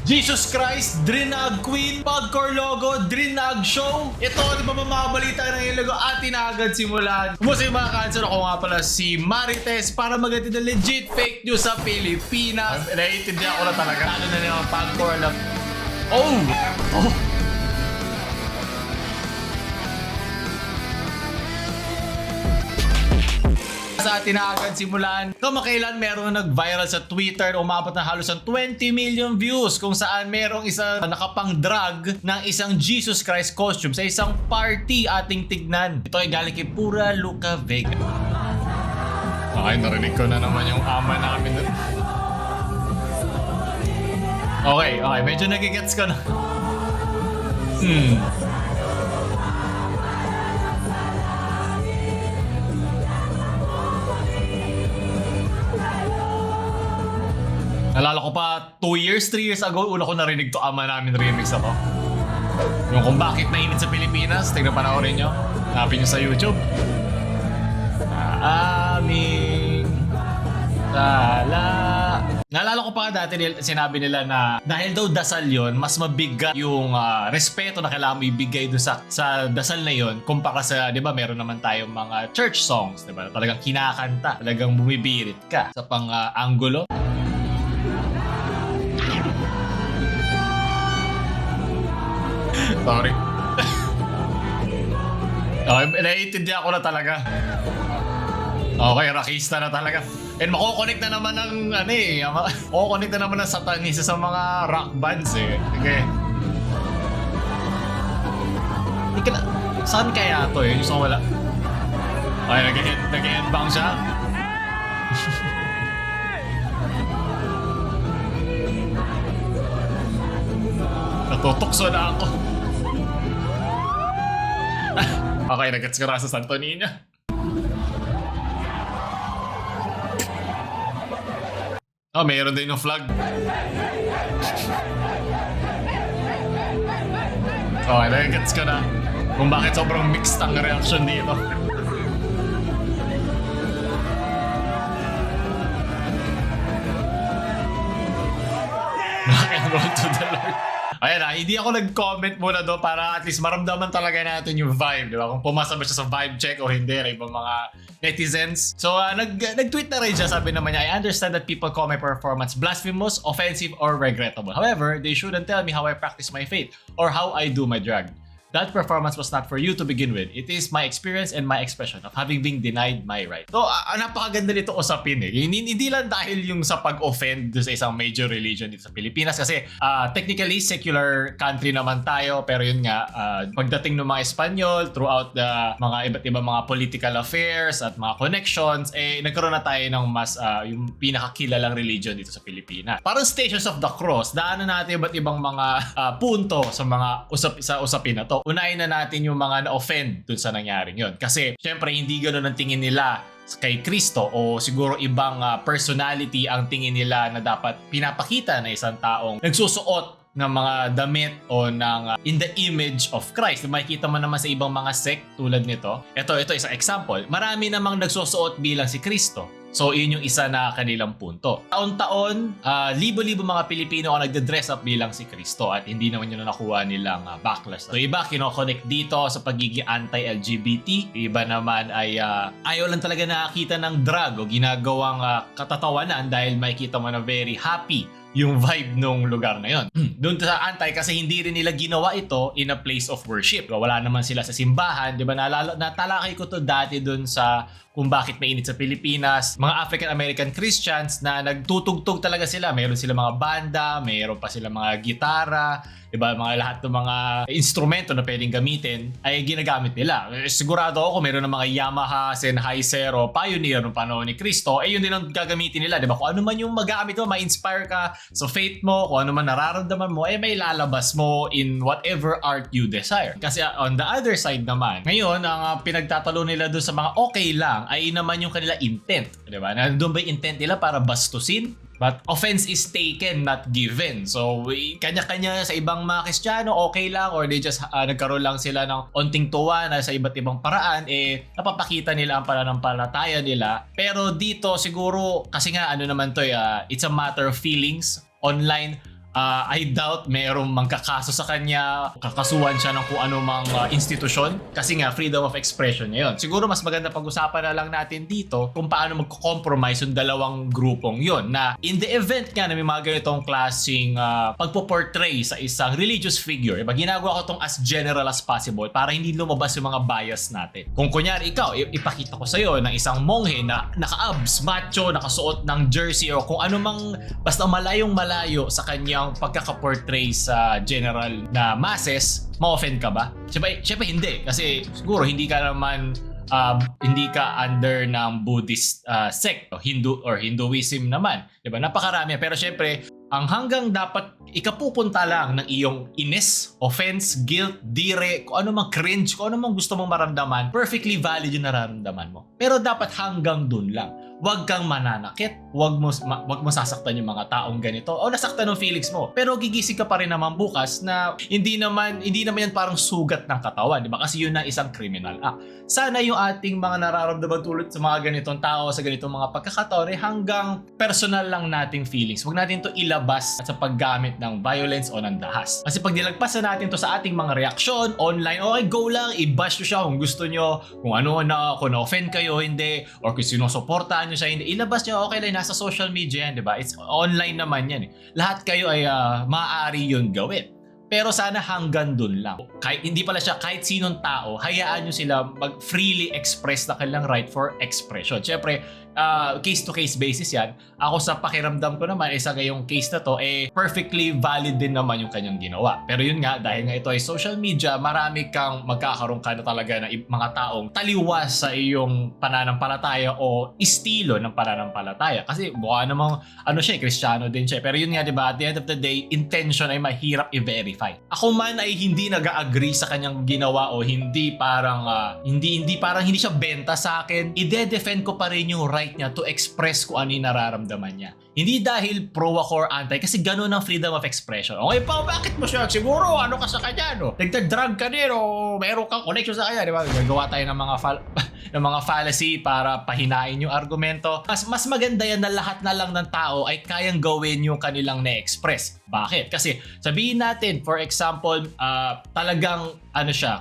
Jesus Christ, Drinag Queen, Podcore Logo, Drinag Show. Ito, di ba mamabalita ng yung logo atin na agad simulan. Kumusta yung mga cancer? Ako nga pala si Marites para magati na legit fake news sa Pilipinas. Naiintindihan ko na talaga. Ano na naman Podcore lang. Oh! Sa atin na agad simulan. Kamakailan merong nag-viral sa Twitter, umabot na halos ng 20 million views kung saan merong isang nakapang-drag ng isang Jesus Christ costume sa isang party ating tignan. Ito ay galing kay Pura Luca Vega. Okay, narinig ko na naman yung ama namin. Okay, medyo nagigets ko na. Nalala ko pa 2 years, 3 years ago, una ko narinig to ama namin remix ako. Yung kung bakit mainit sa Pilipinas, tignan panoorin nyo. Hanapin nyo sa YouTube. Aming tala. Naalala ko pa dati sinabi nila na dahil daw dasal yon, mas mabigat yung respeto na kailangan mo ibigay dun sa dasal na yon kumpara sa, di ba, meron naman tayong mga church songs, di ba? Talagang kinakanta, talagang bumibirit ka sa pang-anggulo. Sorry. Okay, naiintindihan ko na talaga. Okay, rakista na talaga. And makukonect na naman ng makukonect na naman ng satanisa sa mga rock bands eh. Okay. Saan kaya to eh? Gusto ko wala. Okay, nag-headbang siya. Natutokso na ako. Okay, nag-gets ko na sa Santo Niño. Oh, mayroon din yung flag. Okay, nag-gets ko na kung bakit sobrang mixed ang reaction dito. Roll to the Lord. Ayan hindi ako nag-comment muna doon para at least maramdaman talaga natin yung vibe, di ba? Kung pumasa ba siya sa vibe check o hindi, na ibang mga netizens. So, nag-tweet na rin siya, sabi naman niya, I understand that people call my performance blasphemous, offensive, or regrettable. However, they shouldn't tell me how I practice my faith or how I do my drag. That performance was not for you to begin with. It is my experience and my expression of having been denied my right. So, napakaganda nito usapin eh. Hindi lang dahil yung sa pag-offend sa isang major religion dito sa Pilipinas kasi technically secular country naman tayo, pero yun nga, pagdating ng mga Espanyol throughout the mga iba't ibang mga political affairs at mga connections, nagkaroon na tayo ng mas yung pinakakilalang religion dito sa Pilipinas. Parang Stations of the Cross, daanan natin iba't ibang mga punto sa mga usapin na to. Unahin na natin yung mga na-offend dun sa nangyaring yun. Kasi, syempre, hindi ganun ang tingin nila kay Kristo o siguro ibang personality ang tingin nila na dapat pinapakita na isang taong nagsusuot ng mga damit o ng in the image of Christ. Makikita mo naman sa ibang mga sect tulad nito. Ito isang example. Marami namang nagsusuot bilang si Kristo. So, yun yung isa na kanilang punto. Taon-taon, libo-libo mga Pilipino ang nagde-dress up bilang si Kristo at hindi naman yun na nakuha nilang backlash. So, iba kinoconnect dito sa pagiging anti-LGBT. Iba naman ay ayaw lang talaga nakakita ng drag o ginagawang katatawanan dahil makikita mo na very happy yung vibe nung lugar na yon. Doon sa anti kasi hindi rin nila ginawa ito in a place of worship. Wala naman sila sa simbahan, 'di ba? Natalakay ko to dati doon sa kung bakit mainit sa Pilipinas. Mga African American Christians na nagtutugtog talaga sila. Mayroon sila mga banda, mayroon pa sila mga gitara, 'di ba? Mga lahat ng mga instrumento na pwedeng gamitin ay ginagamit nila. Sigurado ako mayroon ng mga Yamaha, Sennheiser o Pioneer noong panahon ni Kristo. Yun din ang gagamitin nila, 'di ba? Kung ano man yung magamit mo, ma-inspire ka sa faith mo, kung ano man nararamdaman mo, may lalabas mo in whatever art you desire. Kasi on the other side naman, ngayon, ang pinagtatalo nila doon sa mga okay lang ay naman yung kanila intent. Diba? Nandun ba yung intent nila para bastusin? But offense is taken, not given. So, kanya-kanya sa ibang mga Kristiyano, okay lang, or they just nagkaroon lang sila ng onting tuwa na sa iba't ibang paraan, napapakita nila ang pananampalataya nila. Pero dito, siguro, kasi nga, ano naman to, it's a matter of feelings. Online, I doubt mayroong magkakaso sa kanya, kakasuhan siya ng kung ano mang institusyon kasi nga freedom of expression niya yun. Siguro mas maganda pag-usapan na lang natin dito kung paano magko-compromise yung dalawang grupong yun na in the event nga na may mga ganitong klaseng pagpo-portray sa isang religious figure, diba? Ginagawa ko tong as general as possible para hindi lumabas yung mga bias natin. Kung kunyari ikaw, ipakita ko sa'yo ng isang monghe na naka-abs, macho, nakasuot ng jersey o kung ano mang basta malayong malayo sa kanyang pagkakaportray sa general na masses, ma-offend ka ba? Siyempre hindi. Kasi siguro hindi ka naman hindi ka under ng Buddhist sect o Hinduism naman. Diba? Napakarami. Pero syempre, ang hanggang dapat ikapupunta lang ng iyong inis, offense, guilt, dire, kung ano mang cringe, kung ano mang gusto mong maramdaman, perfectly valid yung nararamdaman mo. Pero dapat hanggang dun lang. Huwag kang mananakit, huwag mo sasaktan yung mga taong ganito o nasaktan ng feelings mo. Pero gigising ka pa rin naman bukas na hindi naman yan parang sugat ng katawan, di ba? Kasi yun na isang criminal act. Sana yung ating mga nararamdaman tulad sa mga ganitong tao, sa ganitong mga pagkakataon ay hanggang personal lang nating feelings. Huwag natin to ilabas sa paggamit ng violence o ng dahas. Kasi pag nilagpasan natin to sa ating mga reaksyon online, okay, go lang, i-bash nyo siya kung gusto nyo, kung ano kung na-offend kayo, hindi, or kung sinusuportahan nyo siya, hindi, ilabas nyo, okay lang, nasa social media yan, di ba? It's online naman yan. Lahat kayo ay maaari yun gawin. Pero sana hanggang dun lang. Hindi pala siya kahit sinong tao, hayaan nyo sila mag-freely express na kanilang right for expression. Siyempre, case-to-case basis yan. Ako sa pakiramdam ko naman, isa ngayong case na to, perfectly valid din naman yung kanyang ginawa. Pero yun nga, dahil nga ito ay social media, marami kang magkakaroon ka na talaga na mga taong taliwas sa iyong pananampalataya o estilo ng pananampalataya. Kasi mukha namang, Kristiyano din siya. Pero yun nga, diba, at the end of the day, intention ay mahirap i-verify. Ako man ay hindi nag-agree sa kanyang ginawa o hindi hindi siya benta sa akin, ide-defend ko pa rin yung right niya to express kung ano yung nararamdaman niya. Hindi dahil pro ako or anti, kasi ganun ang freedom of expression. Okay pa, bakit mo siya? Siguro, ka sa kanya, no? Nagtag-drug ka din, o meron kang connection sa kanya, di ba? Gagawa tayo ng mga fallacy para pahinain yung argumento. Mas maganda yan na lahat na lang ng tao ay kayang gawin yung kanilang na-express. Bakit? Kasi sabihin natin, for example, talagang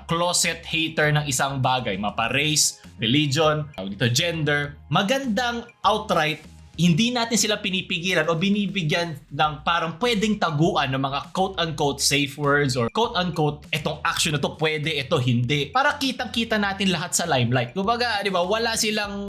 closet hater ng isang bagay, mapa-race, religion, gender. Magandang outright, hindi natin sila pinipigilan o binibigyan ng parang pwedeng taguan ng mga quote-unquote safe words or quote-unquote etong action na to pwede, ito hindi. Para kitang-kita natin lahat sa limelight. Kumbaga, di ba, wala silang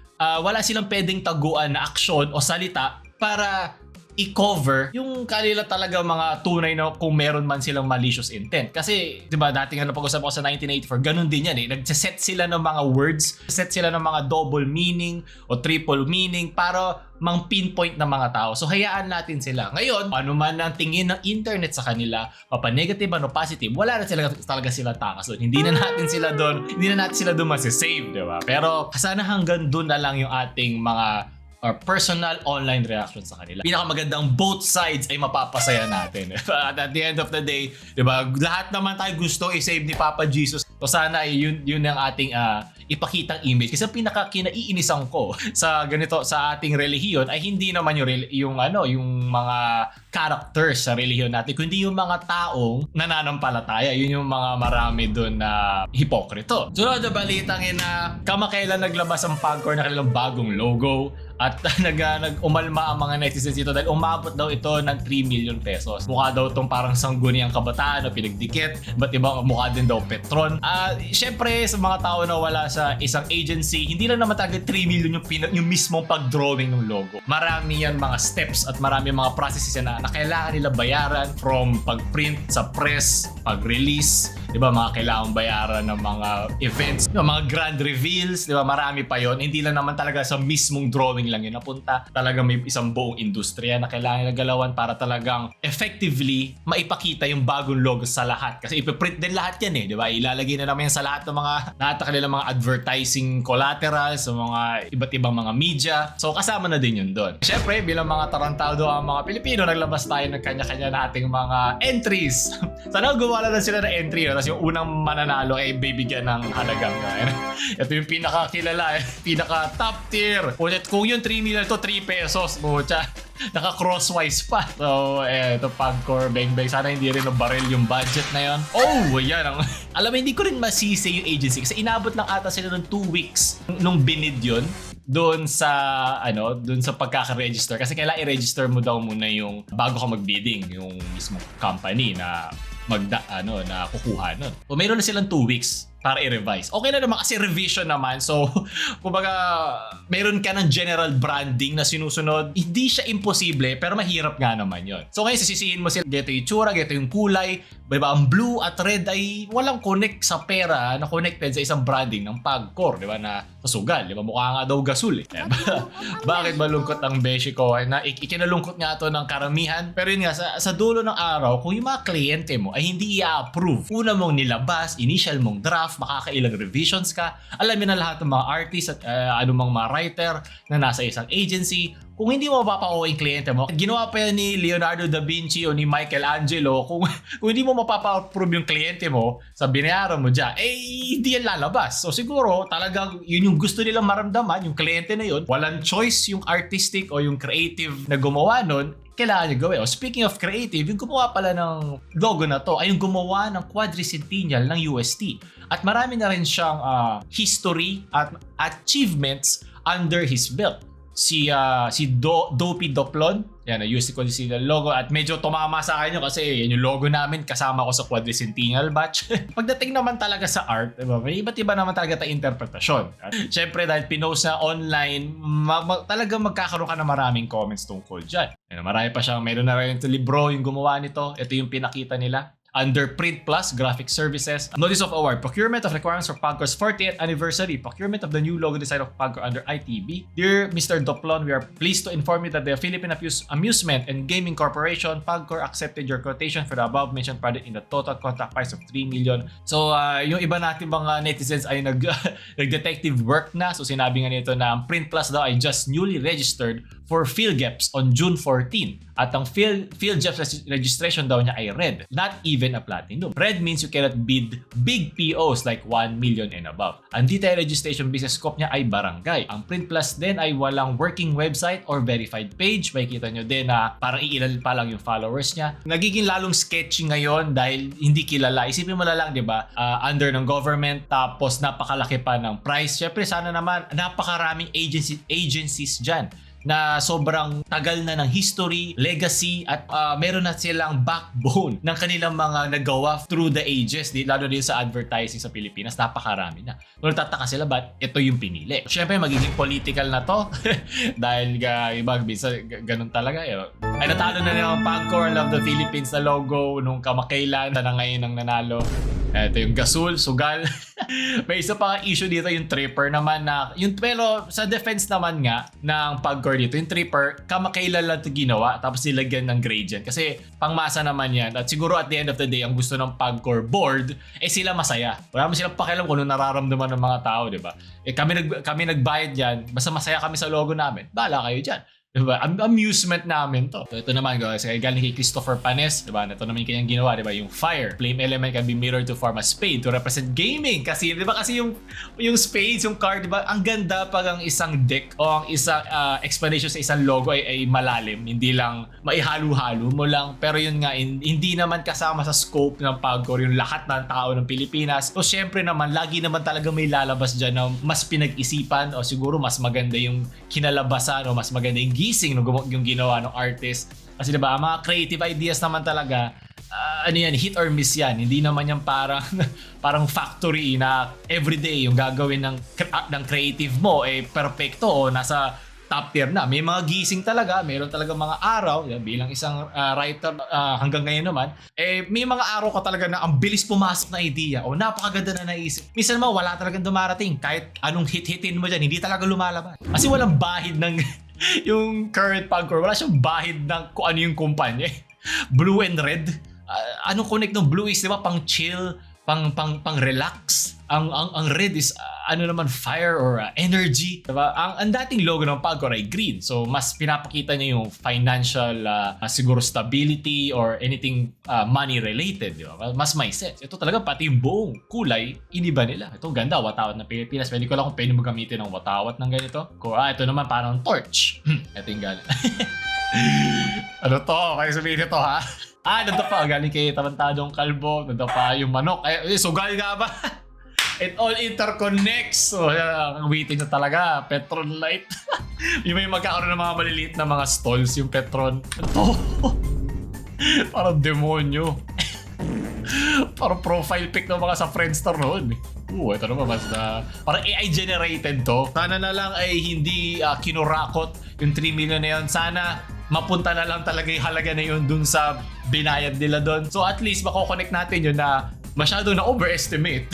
pwedeng taguan na aksyon o salita para i-cover yung kanila talaga mga tunay na kung meron man silang malicious intent. Kasi, di ba, dati nga napag-usap ko sa 1984, ganun din yan Nagsiset sila ng mga words, set sila ng mga double meaning o triple meaning para mang-pinpoint ng mga tao. So, hayaan natin sila. Ngayon, ano man ang tingin ng internet sa kanila, mapa-negative o positive, wala na talaga sila takas doon. Hindi na natin sila doon masisave, di ba? Pero, sana hanggang doon na lang yung ating mga or personal online reaction sa kanila. Pinakamagandang both sides ay mapapasaya natin. At the end of the day, di ba, lahat naman tayo gusto i-save ni Papa Jesus. So sana yun ang ating ipakitang image. Kasi kinaiinisan ko sa ganito sa ating relihiyon ay hindi naman yung mga characters sa relihiyon natin, kundi yung mga taong nananampalataya. Yun yung mga marami doon na hipokrito. Sunod na balitang kamakailan naglabas ang Pagcor na kanilang bagong logo. At nag-umalma ang mga netizens dito dahil umabot daw ito ng 3 million pesos. Mukha daw itong parang sangguniang kabataan na pinagdikit. Ba't ibang mukha din daw Petron. Siyempre, sa mga tao na wala sa isang agency, hindi lang naman talaga 3 million yung mismong pag-drawing ng logo. Marami yan mga steps at marami mga processes na kailangan nila bayaran, from pag-print sa press, pag-release, di ba, mga kailangan bayaran ng mga events, mga grand reveals, di ba, marami pa yon. Hindi lang naman talaga sa mismong drawing lang yun napunta. Talagang may isang buong industriya na kailangan nila galawan para talagang effectively maipakita yung bagong logo sa lahat. Kasi ipiprint din lahat yan di ba? Ilalagay na naman yan sa lahat ng kanilang mga advertising collaterals, sa mga iba't ibang mga media. So kasama na din yun doon. Siyempre, bilang mga tarantado ang mga Pilipino, naglabas tayo ng kanya-kanya nating mga entries. Sana gumawa na sila ng entry, tapos yung unang mananalo ay bibigyan ng halagang. Ito yung pinakakilala, pinaka top tier. Kung yun yung 3 million to 3 pesos. Bucha. Naka-crosswise pa. So, ito Pagcor, bang. Sana hindi rin nabaril yung budget na yon. Oh, yan. Alam mo, hindi ko rin masisi yung agency kasi inabot lang ata sila ng 2 weeks nung binid yun doon sa pagkaka-register kasi kailangan i-register mo daw muna yung bago ka mag-bidding yung mismo company na na kukuha nun. So, mayroon na silang 2 weeks para i-revise. Okay na naman kasi revision naman. So, kumbaga, meron ka ng general branding na sinusunod. Hindi siya imposible, pero mahirap nga naman yon. So, ngayon sisisihin mo sila, geto yung tsura, geto yung kulay. Diba, ang blue at red ay walang connect sa pera na connected sa isang branding ng Pagcor, di ba, na sugal. Di ba, mukha nga daw gasol eh. Bakit malungkot ang beshi ko? Na ikinalungkot nga ito ng karamihan. Pero yun nga, sa dulo ng araw, kung yung mga kliyente mo ay hindi i-approve, una mong nilabas, initial mong draft, makakailang revisions ka, alam mo na lahat ng mga artists at anumang mga writer na nasa isang agency. Kung hindi mo mapapa-o yung kliyente mo, ginawa pa yan ni Leonardo da Vinci o ni Michelangelo, kung hindi mo mapapa-approve yung kliyente mo sa binayaran mo dyan, hindi yan lalabas. So siguro talagang yun yung gusto nilang maramdaman, yung kliyente na yun. Walang choice yung artistic o yung creative na gumawa nun, kailangan niya gawin. Speaking of creative, yung gumawa pala ng logo na to ay yung gumawa ng quadricentennial ng UST. At marami na rin siyang history at achievements under his belt. Si Dopey Doplon, yan, na-use ko din sila logo at medyo tumama sa akin yun kasi yan yung logo namin, kasama ko sa quadricentennial batch. Pagdating naman talaga sa art, diba, may iba't iba naman talaga tayong interpretasyon. At syempre dahil pinost na online, talagang magkakaroon ka na maraming comments tungkol dyan. Marami pa siyang, meron na rin ito libro yung gumawa nito, ito yung pinakita nila. Under Print Plus Graphic Services, Notice of Award, Procurement of Requirements for Pagcor's 40th Anniversary, Procurement of the new logo design of Pagcor under ITB. Dear Mr. Doplon, we are pleased to inform you that the Philippine Amusement and Gaming Corporation, Pagcor, accepted your quotation for the above-mentioned project in the total contract price of 3 million. So, yung iba natin mga netizens ay nag-detective work na. So, sinabi nga nito na ang Print Plus daw ay just newly registered for PhilGeps on June 14. At ang PhilGeps registration daw niya ay red, not even a platinum. Red means you cannot bid big POs like 1 million and above. Ang detail registration business scope niya ay barangay. Ang Print Plus din ay walang working website or verified page. Makikita nyo din na parang iilan pa lang yung followers niya. Nagiging lalong sketchy ngayon dahil hindi kilala. Isipin mo na lang, di ba? Under ng government, tapos napakalaki pa ng price. Syempre, sana naman napakaraming agencies dyan na sobrang tagal na ng history, legacy, at meron na silang backbone ng kanilang mga nagawa through the ages, lalo din sa advertising sa Pilipinas, napakarami na. Kung nagtataka sila, ba't ito yung pinili? Siyempre, magiging political na to dahil iba, minsan ganun talaga. Ay, natalo na ng Pagcor Love the Philippines na logo nung kamakailan na ngayon ang nanalo. Ito yung gasol, sugal. May isa pa issue dito, yung tripper naman na, pero sa defense naman nga ng Pagcor dito, yung tripper, kamakailan lang ito ginawa, tapos nilagyan ng gradient. Kasi pangmasa naman yan. At siguro at the end of the day, ang gusto ng Pagcor board, sila masaya. Wala mo silang pakialam kung ano nararamdaman ng mga tao, di ba? Kami nagbayad yan, basta masaya kami sa logo namin. Bahala kayo dyan. Diba? Amusement namin to. Ito naman guys, galing kay Christopher Panes, diba? Ito naman yung kanyang ginawa, diba? Yung fire, flame element can be mirrored to form a spade to represent gaming. Kasi, diba? Kasi yung spades, yung card, diba? Ang ganda pag ang isang deck o ang isang explanation sa isang logo ay malalim. Hindi lang maihalo-halo mo lang. Pero yun nga, hindi naman kasama sa scope ng Pagcor yung lahat ng tao ng Pilipinas. So, syempre naman, lagi naman talaga may lalabas dyan na mas pinag-isipan o siguro mas maganda yung kinalabasan o mas maganda yung gising yung ginawa ng artist. Kasi diba, ang mga creative ideas naman talaga, hit or miss yan. Hindi naman yan parang factory na everyday yung gagawin ng creative mo perfecto o nasa top tier na. May mga gising talaga, mayroon talaga mga araw, bilang isang writer hanggang ngayon naman, may mga araw ka talaga na ang bilis pumasok na idea o napakaganda na naisip. Minsan naman wala talagang dumarating. Kahit anong hit-hitin mo dyan, hindi talaga lumalabas. Kasi walang bahid ng yung current Pagcor, wala siyang bahid ng kung ano yung kumpanya. Blue and red. Anong connect ng blue is, di ba, pang chill, pang relax. Ang red is ano naman, fire or energy, diba? Ang dating logo ng Pagcor ay green, so mas pinapakita niya yung financial siguro stability or anything money related, diba? Mas may sense. Ito talaga pati yung buong kulay iniba nila. Ito ganda, watawat ng Pilipinas. Pwede ko lang kung pwede mo gamitin ng watawat ng ganito. Ito naman parang torch. Ito yung galing. Ano to? Kaya sabihin nito ha? Nandito pa, galing kay Tarantadong Kalbo. Nandito pa yung manok. Sugal nga ba? It all interconnects. So, ang waiting na talaga. Petron Light. Yung may magkakaroon ng mga maliliit na mga stalls, yung Petron. Ito. Parang demonyo. Parang profile pic ng mga sa Friendster noon. Ito naman mas na... Parang AI generated to. Sana na lang ay hindi kinurakot yung 3 million na yun. Sana mapunta na lang talaga yung halaga na yun dun sa binayad nila dun. So at least mako-connect natin yun na masyado na overestimate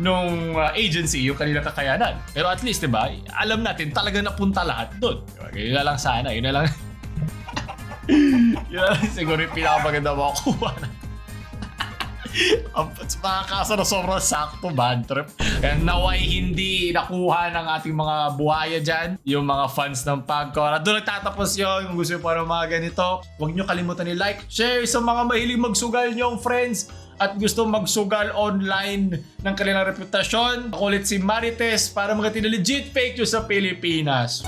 nung agency yung kanilang kakayanan. Pero at least, diba, alam natin talaga napunta lahat doon. Yun na lang sana, yun na lang. Yun na lang siguro yung pinakamaganda makukuha na. Mga kaso na sobrang sakto, bad trip. Kaya naway hindi nakuha ng ating mga buhaya dyan, yung mga fans ng Pagcor. At doon nagtatapos yun. Kung gusto nyo pa ng mga ganito, huwag nyo kalimutan i-like, share sa mga mahilig magsugal nyong friends at gusto magsugal online ng kanilang reputasyon. Ako ulit si Marites para mga legit fake news sa Pilipinas.